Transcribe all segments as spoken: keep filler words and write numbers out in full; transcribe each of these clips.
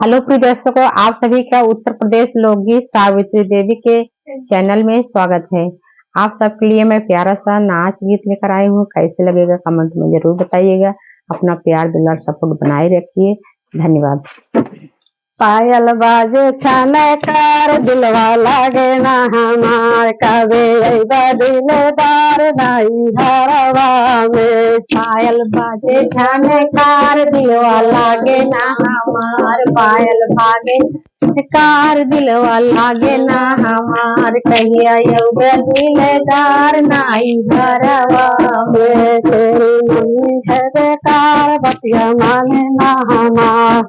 हेलो प्रिय दर्शकों, आप सभी का उत्तर प्रदेश लोकगीत सावित्री देवी के चैनल में स्वागत है। आप सबके लिए मैं प्यारा सा नाच गीत लेकर आई हूँ। कैसे लगेगा कमेंट में जरूर बताइएगा। अपना प्यार दुलार सपोर्ट बनाए रखिए। धन्यवाद। पायल बाजे छनकार, दिलवा लागे ना हमार, कबे अइबा दिलदार नाई घरवा में। पायल बाजे छनकार, दिलवा लागे ना हमार, पायल बाजे छनकार, दिलवा लागे ना हमार, कहिया अइबा दिलदार नाई घरवा में। तेरी मम्मी है बेकार, बतिया माने ना हमार।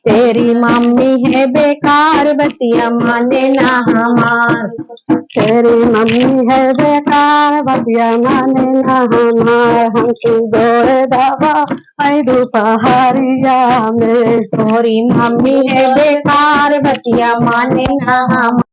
तेरी मम्मी है बेकार, बतिया माने ना हमार। तेरी मम्मी है बेकार, बतिया माने ना हमार। हमके जोड़े दबा आई दोपहरिया में। तोरी मम्मी है बेकार, बतिया माने ना हमार।